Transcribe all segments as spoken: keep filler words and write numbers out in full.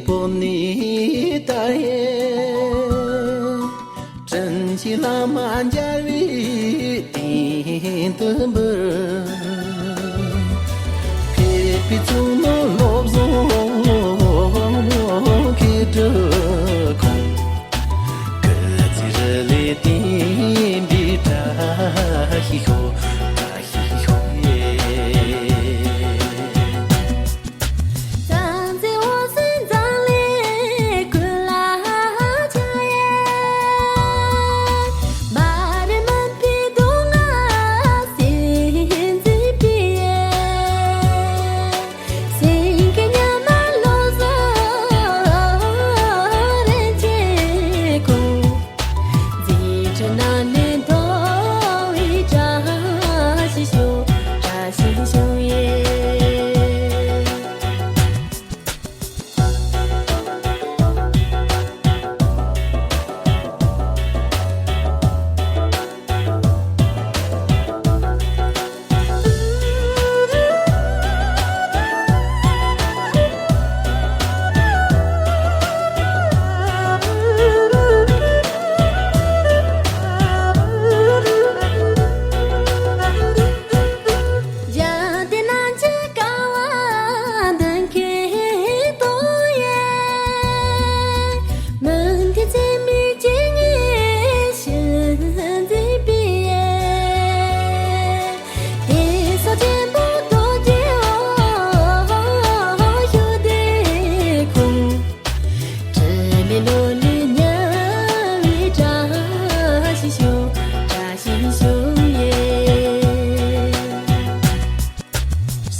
པོ་ནི་ད་ཡེ། དྲིན་ཆེན་བླ་མ་མཇལ་བའི་དུས་དུ་འབུལ། ཕེབས་པའི་གཙུག་ན་བློ་བཟང་མཁས་གྲུབ་ཁོང་། སྐུ་ཚེ་རིང་ལས་བརྟན་པའི་བཀྲ་ཤིས་ཤོག་བཀྲ་ཤིས་ཤོག་ཡེ།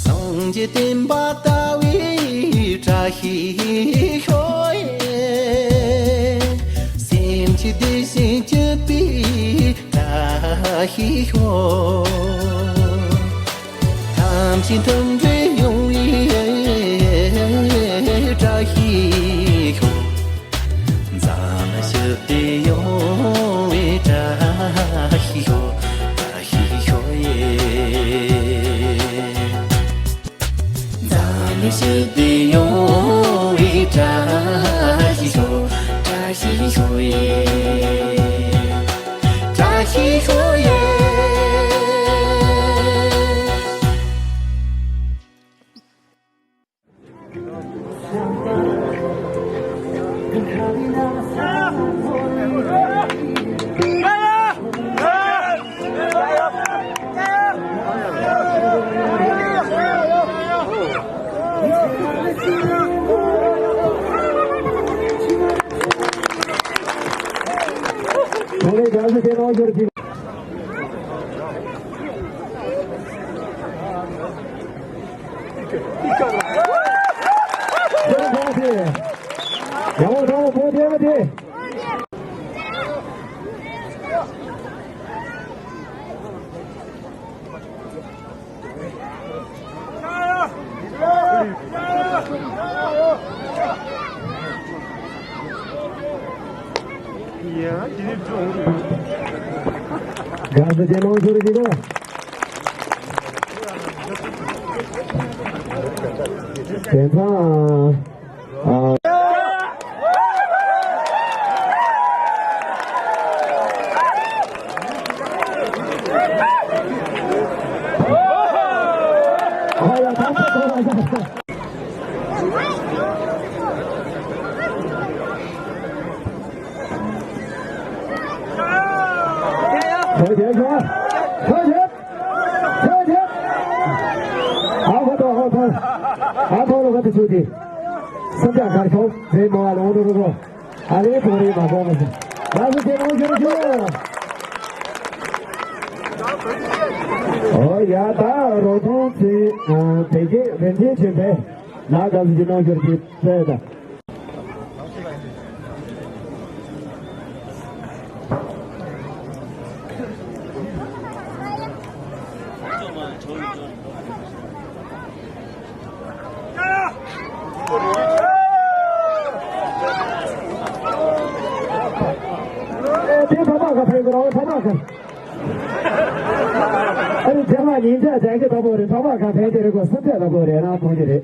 སངས་རྒྱས་བསྟན་པ་དར་བའི་བཀྲ་ཤིས་ཤོག་ཡེ། སེམས་ཅན་བདེ་ཞིང་སྐྱིད་པའི་བཀྲ་ཤིས་ཤོག་ཐམས་ཅད་མཐུན་སྒྲིལ་ཡོང་བའི་བཀྲ་ཤིས་ཤོག་འཛམ་གླིང་ཞི་བདེ་ཡོང་བའི་བཀྲ་ཤིས་ཤོག་བཀྲ་ཤིས་ཤོག་ཡེ། འཛམ་གླིང་ཞི་བདེ་ཡོང་བའི་བཀྲ་ཤིས་ཤོག་བཀྲ་ཤིས་ཤོག་ཡེ། བཀྲ་ཤིས་ཤོག་ཡེ། དགའ་བསུ་ཆེ་ལོངས་ཤོར་གྱི་འདུག་དེང་སང་ཨ། ཨ་ཁ་ཏོ་ཨ་ཁ་ཨ་ཁ་ལོ་ཁ་ཏོ་ཆུ་དེ། སེམས་ཅན་གར་ཤོག་རེ་མ་ལོ་རོ་རོ་རོ། ཨ་རེ་ཐོ་རེ་མ་གོ་མ་སི། ལ་སི་ཅེ་མོ་ཞུ་རུ་ཞུ། ཨོ་ཡ་ད་རོ་ཐོང་ཚེ་བེ་ཀེ་རེན་ཅེ་ཆེན་པེ། ལ་ད་སི་ཅེ་མོ་ཞུ་རུ་ཞུ་ཚེ་ད། དེ་ཐོག་མ་ག་ཕན་གི་རོ་ཐོག་མ་ག་ཨ་ནི་རྗེས་མ་ཉིན་གྲངས་དྲན་གི་ཐོག་པོ་རེད། ཐོག་མ་ག་ཕན་གི་རེད་གོ་སུམ་ཚད་ཐོག་པོ་རེད་ན་མཐོང་གི་རེད།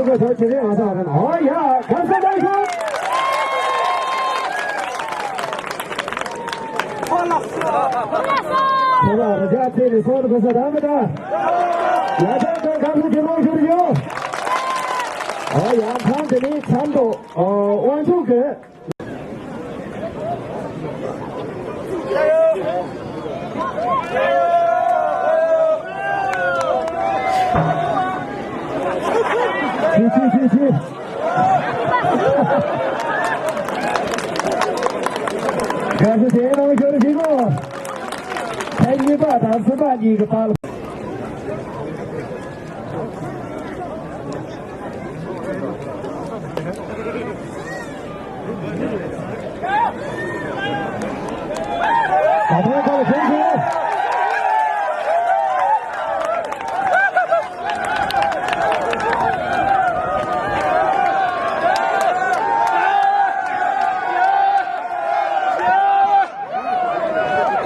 ཆེན་པོ་ཐོག་ཆེ་རེ་ང་ཚོ་རེ་ཨོ་ཡ་གང་ས་གང་ཤོག་ཁོ་ལ་ར་ཇ་ཚེ་རེ་སོར་གོ་ས་དང་མི་དང་ཡ་ད་ད་གང་ས་ཆེན་མོ་ཤོར་ཡོད། ཨོ་ཡ་ཐང་དེ་ནི་ཆམ་དོ་ཨོ་དབང་ཕྱུག་གི་ཤི་ཤི་ཤི་ཤི། ག་ཚོད་དེ་ནང་ཤོར་ཤི་གོ། ཚན་གཉིས་པ་དང་གསུམ་པ་གཉིས་ཀྱི་བར།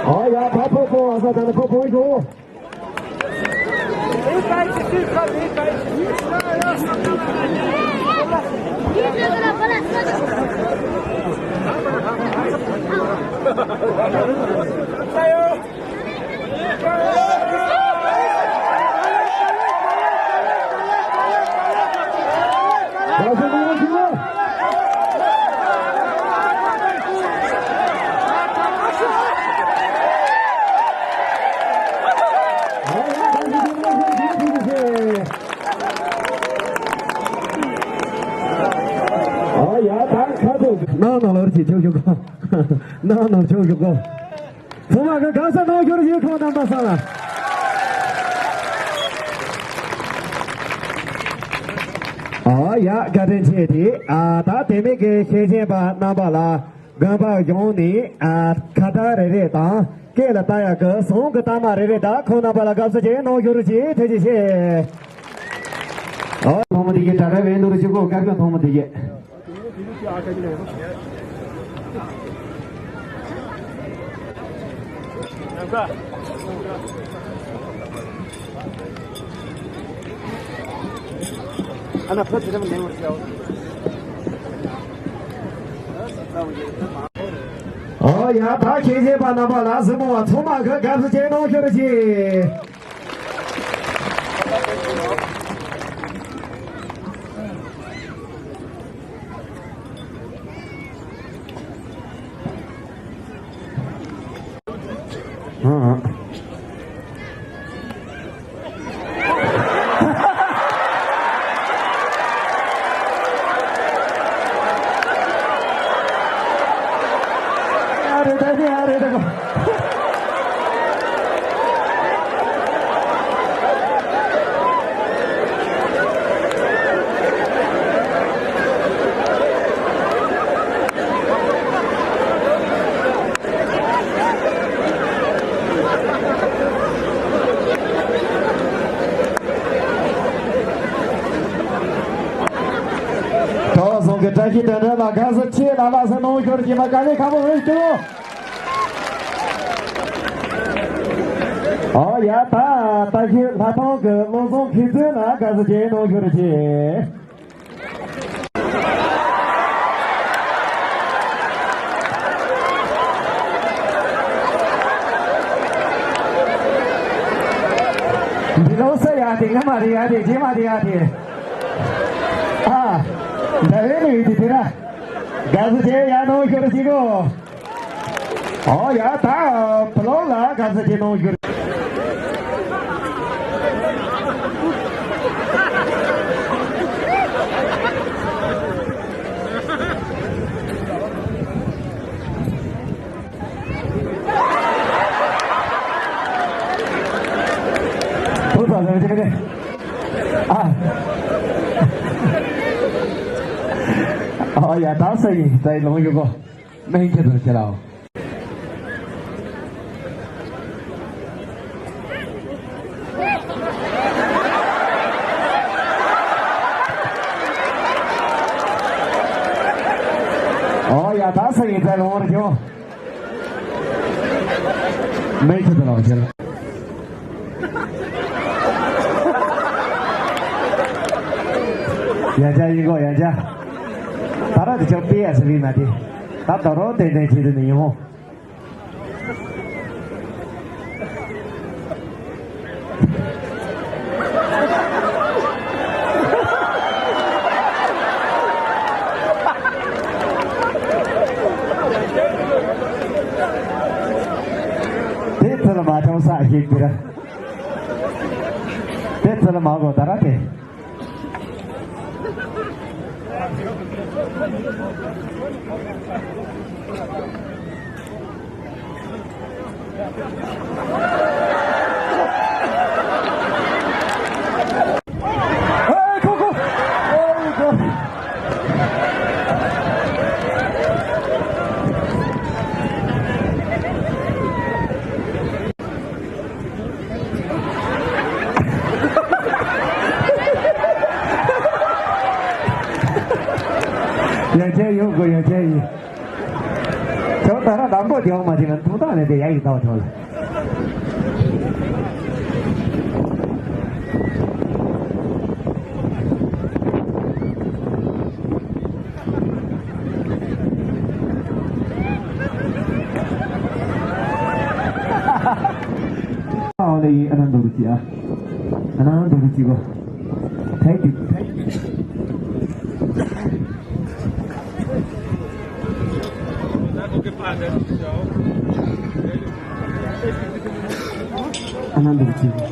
ཨོ་ཡ་ཕ་ཕོ་ཕོ་ཨ་ས་ད་ནི་ཕོ་ཕོ་ཡོ། ཨ་ཡ་ད་ཁ་ཐུག་ནང་ནང་ལོར་གྱི་ཆོག་ཞུ་གོ། ནང་ནང་ཆོག་ཞུ་གོ། ཚང་མ་ག་ག་ས་ནང་ཤོར་ཡོད་ཁོང་རྣམ་པ་སང་ལ། ཨ་ཡ་བཀའ་དྲིན་ཆེ་དེ་ཨ་ད་དེ་མིན་གྱི་ཤེས་ཅན་པ་རྣམ་པ་ལ་དགོན་པ་གཞུང་ནས་ཨ་ཁ་བརྡ་རེ་རེ་དང་སྐད་ལ་ལྟ་ཡག་གི་ཟུང་གི་གཏའ་མ་རེ་རེ་དང་ཁོང་རྣམ་པ་ལ་དགའ་བསུ་ཆེ་གནང་ཞུ་རུ་ཆེ་ཐུགས་རྗེ་ཆེ། ཨ་ཐོག་མ་དེ་གི་དྲ་ར་བའི་ནོར་ཞུ་གོ་སྐབས་ཀྱང་ཐོག་མ་དེ་གི། ཨོ་ཡ། ད་མཁྱེན་བཞེས་པ་རྣམ་པ་ལ་གཟིགས་མོ་བ་ཚང་མ་གི་དགའ་བསུ་ཆེ་གནང་ཞུ་རོགས་གྱིས། གྲྭ་བ་ཚང་གི་བཀྲ་ཤིས་དོན་གྲུབ་ལ་དགའ་བསུ་ཆེ་ལ་ལ་ཟེར་གནང་ཞོར་གྱིས་མ་དཀའ་ལས་ཁག་པོ་རེད་ཀྱང་། ཨོ་ཡ། ད་ད་ཤི་ལྷ་ཐང་གི་བློ་བཟང་མཁས་བཙུན་ལ་དགའ་བསུ་ཆེ་གནང་ཞོར་གྱིས། འདི་ལོ་ས་ཡ་དེ་ང་མ་རེད་ཡ་དེ་རྗེས་མ་རེད་ཡ་དེ། ཨ། ད་རེད་ནི་ཡོད་དེ་དེ་ར། དགའ་བསུ་ཆེ་ཡ་གནང་ཞོར་གྱིས་གོ། ཨོ་ཡ། ད་བུ་ལོག་ལ་ག་ཚོད་ཅིག་གནང་རྒྱུ་རེད། ཐུགས་ཚ་ལ་ཅིག་ནས། ཨ། ཨོ་ཡ། ད་ས་ཡིན་ད་ཡིན་ལོང་ཡོད་གོ། སྨན་ཁྱེད་དང་ཁྱེད་ལའོ། ཨོ་ཡ། ད་ས་ཡིན་ད་ལོང་རེ་ཁྱོད། སྨན་ཁྱེད་དང་ལའོ་ཁྱེད་ལ། ཡ་ཅག་ཡིན་གོ་ཡ་ཅག་ད་ར་དེ་ཆོག་པེ་ཡ་སི་བི་མ་དེ། ད་ད་རོ་ཏན་ཏན་བྱེད་དུ་ནི་ཡིན་འོང་། དེ་ཚོ་ལ་མ་ཐོང་ས་ཞིག་དེ་ར། དེ་ཚོ་ལ་མ་གོ་ད་ར་དེ། ཡ་ཆེ་ཡོད་གོ་ཡ་ཆེ་ཡིན། ཁྱོད་ད་ར་དང་པོ་དེ་འོང་མ་བྱེད་ན་ཐུག་ཐག་ནས་དེ་ཡ་ཡིག་ཏག་ཐོག་ལ། ཨ་ལེ་ཡིན། ཨ་ན་འདུག་རུ་ཅི་ཨ། ཨ་ན་འདུག་རུ་ཅི་གོ། ཐེག་ཏི་ཐེག་ཏི། ཨ་ན་འདུག་རུ་ཅི་གོ།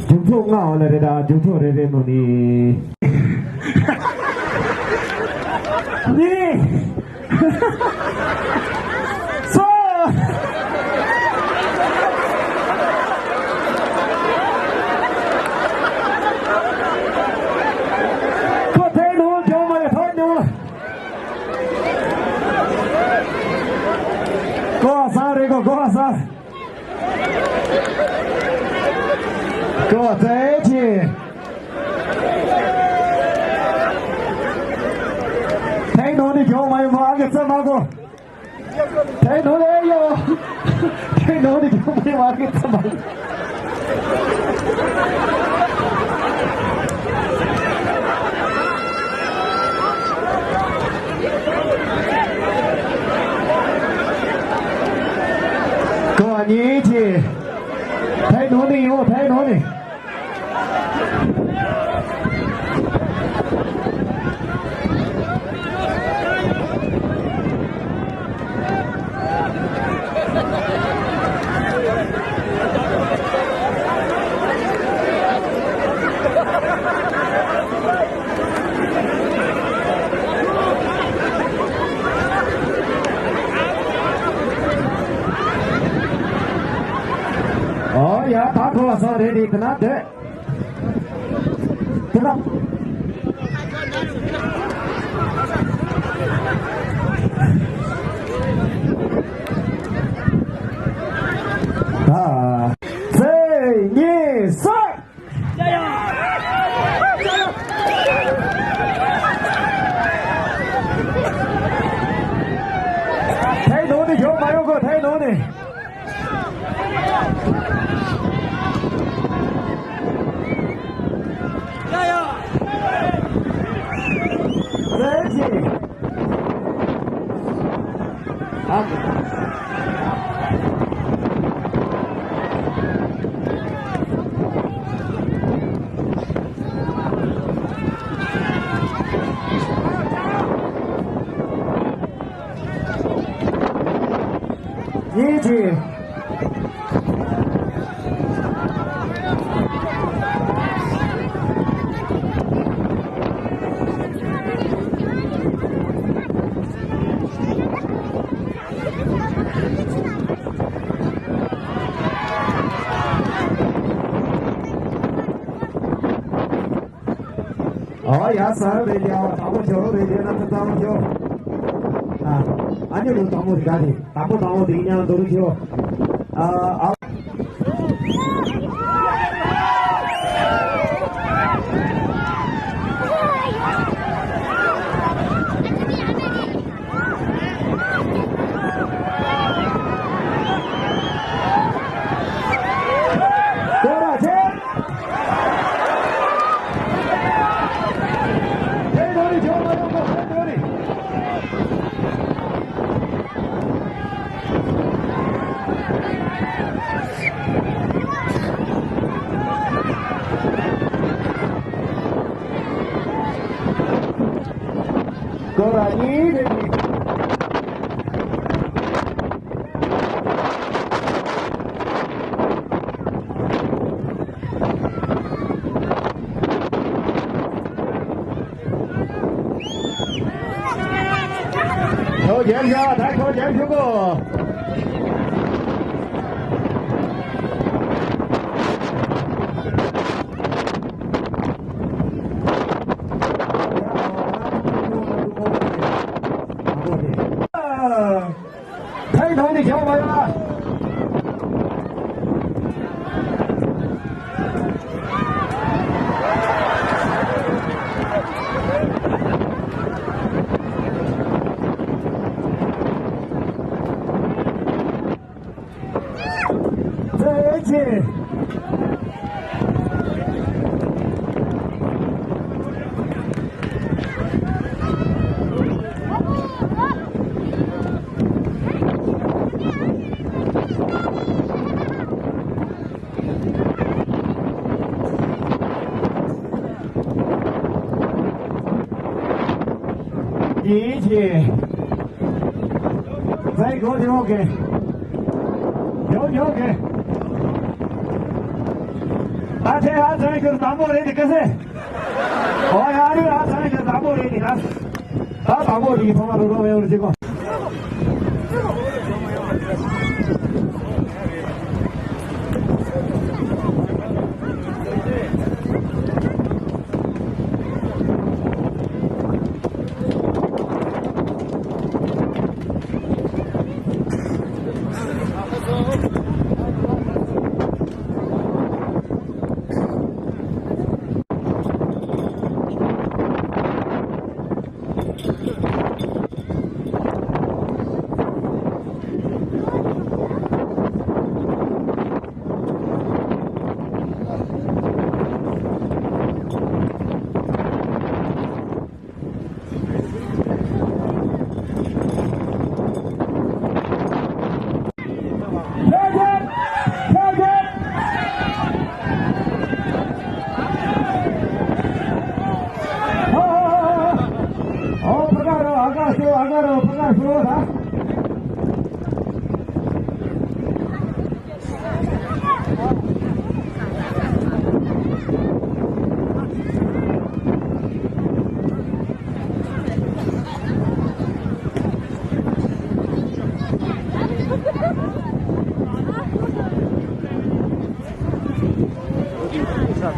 རྒྱུགས་ཚོགས་ལྔ་འོ་ལ་རེད་ད། རྒྱུགས་ཚོགས་རེ་རེ་ནང་ནས། གཉིས། གསུམ། ཁོ་ཐལ་ནུ་ཇོ་མ་ཡ་ཐོན་ནུ། ཡོ་རྩེ་ཆེ། དེའི་ནང་ནས་གྱོང་མ་ཡོང་བ་ཨ་གི་རྩེ་མ་དགོས། དེའི་ནང་ནས་ཡོ། དེའི་ནང་ནས་གྱོང་མ་ཡོང་བ་ཨ་གི་རྩེ་མ་དགོས། ཀོ་ཉེ་ཆེ། དེའི་ནང་ནས་ཡོང་། དེའི་ནང་ནས། ཨོ་ཡ། ད་ཁོ་བ་སང་རེད་དེ་དེ་ན་དེ། དེ་ན། ད། སེ་ཉི་སེ། དེའི་ནང་ནས་གྱོང་མ་ཡོང་གོ། དེའི་ནང་ནས། ཡིན་གྱི། ཨ་ཡ་ས་ར་རེད་ཡ། དང་པོ་ཇོ་རོ་རེད་ཡ། ན་ཚ་དང་པོ་ཇོ། ཨ་ཨ་ནི་རུ་དང་པོ་དེ་ག་རེད། དང་པོ་དང་པོ་དེ་ཡིན་ཡང་འདུག་རུ་ཇོ། ཨ་ཨ། སྐོར་ར་གཉིས་རེད། ཁྱོད་རྒྱལ་བཞག་ད་ཁྱོད་རྒྱལ་བཞུགས་གོ། ཕའི་ནང་ནས་བྱ་བ་ཡ། རྩེ་ཆེ། ཡིན་གྱི། ཚེ་གོ་ཡོང་གི། ཡོང་ཡོང་གི། ད་ཚེ་ཨ་ཚེ་གི་དང་པོ་རེད་དེ་ག་ཚེ། ཨོ་ཡ་རི་ཨ་ཚེ་གི་དང་པོ་རེད་དེ་ག། ད་དང་པོ་རེད་ཐོག་མ་རུ་རོ་བའི་འོར་ཅིག་གོ། ང་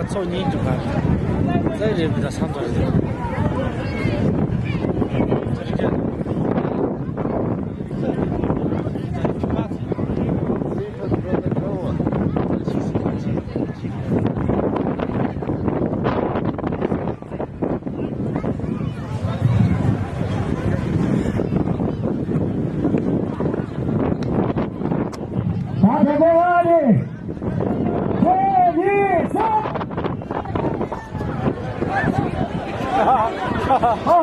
ཚོ་གཉིས་འགྲིག་པ་རེད། རྩེད་རེད་པ་ད་བསམ་ཚོར་རེད། ད་དེ་གོ་བ་རེད། ཁྱེད་གཉིས་སུ། ཨ་ཧ་ཧ།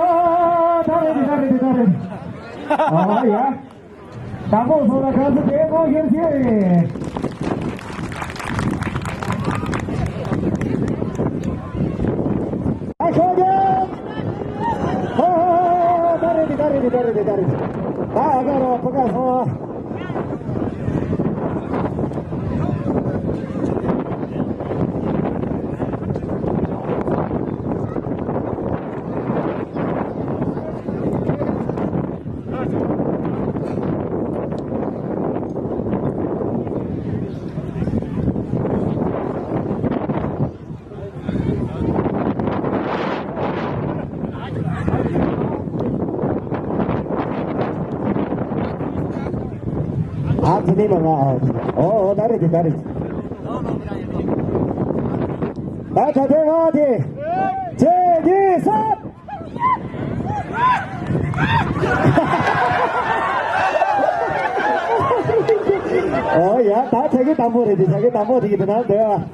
ད་རེད་ད་རེད་ད་རེད། ཨ་ཡ། དང་པོ་སོང་ན་ག་ཚོད་དེ་མོ་ཤེར་ཤེར། ཨ་ཤོག་ཀྱང་། ཧོ་ཧོ་ཧོ། ད་རེད་ད་རེད་ད་རེད་ད་རེད། ད་ཨ་ཀ་རོ་ཕ་ཀ་སོང་། ཨ་ཙི་ནི་མ་ང་ཨ་ཙི། ཨོ་ཨོ་ད་རེད་དེ་ད་རེད། ད་ད་དེ་ང་དེ། ཇེ་ཇེ་སར། ཨོ་ཡ་ད་ཆ་གི་དང་པོ་རེད་དེ་ཆ་གི་དང་པོ་རེད་དེ་ན་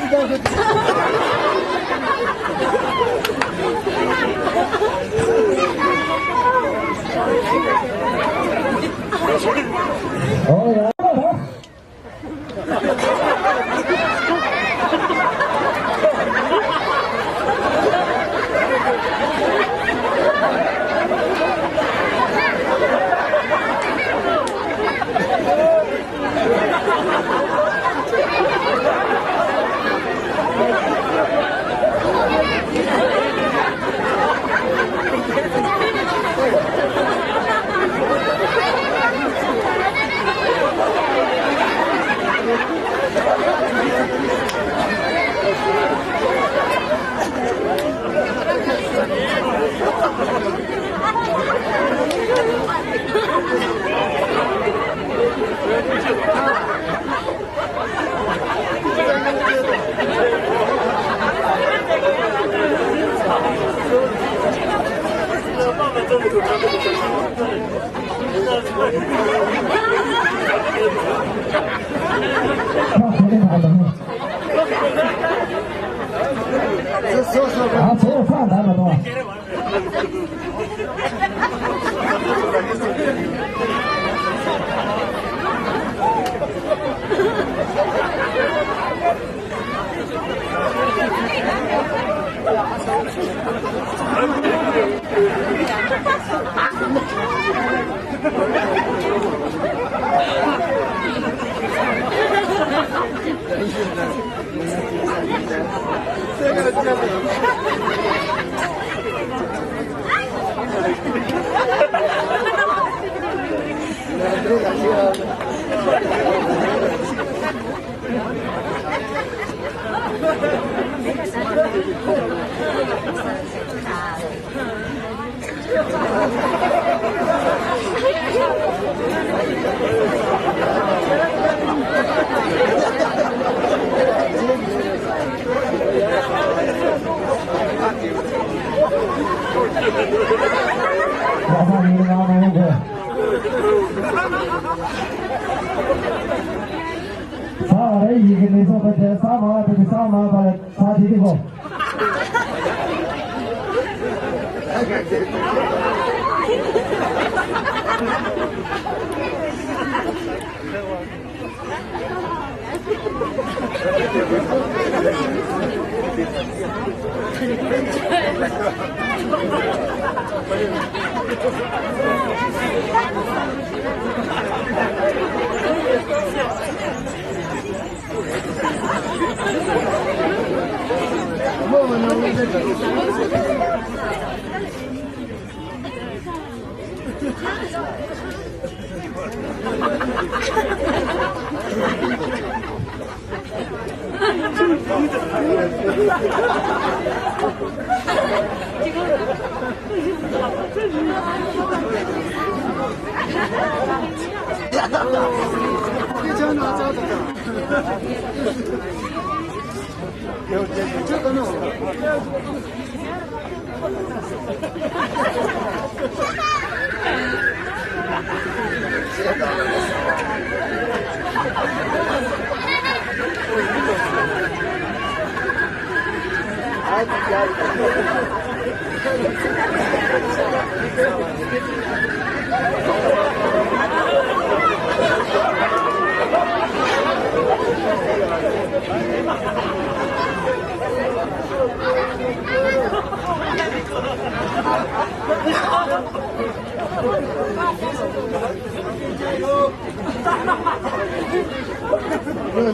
འདོད་ཨ། ས་རེ་ཡི་གེ་ནི་སོགས་པ་དེ་ས་མ་བ་དེ་ས་མ་བ་ལ་ས་དེ་དེ་གོ།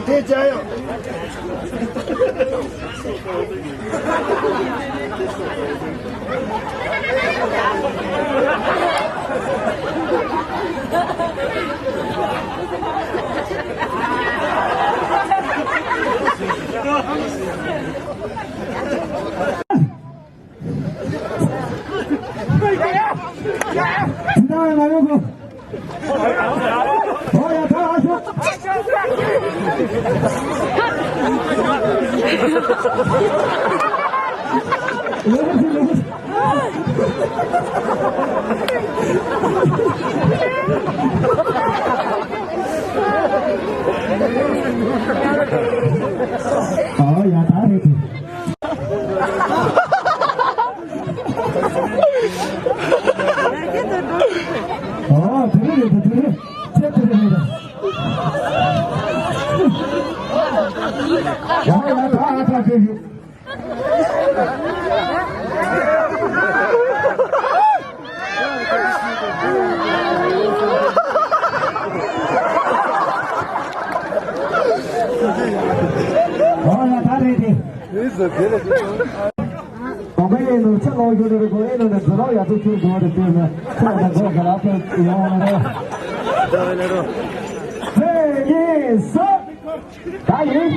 འདི་བྱ་ཡང་། ཨོ་ཡ་ད་རེད་དེ། ཨོ་དེ་རེད་དེ་དེ་རེད། ཁྱེད་དེ་རེད་དེ། ཨོ་ཡ་ད་ཨ་ད་དེ་རེད། ཨོ་ཡ་ད་རེད་དེ། གོང་མའི་ཨེ་ནུ་ཆ་ལོ་ཡོད་རེད་གོ། ཨེ་ནུ་ནས་འཛུལ་རོགས་ཡག་པོ་ཁྱོད་དགོས་རེད་ལྟོས་ན་ཁྱོད་ད་གོ་ག་ལ་ཕེབས་ཡོང་རེད། ཧེ་ཡེ་སོ། ད་ཡིན།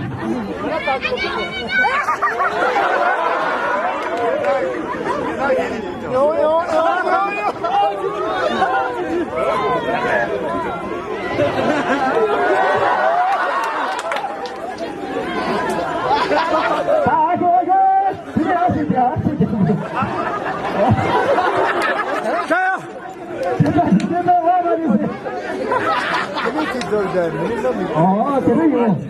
ཨོ་དེ་འདྲ་ཡོད།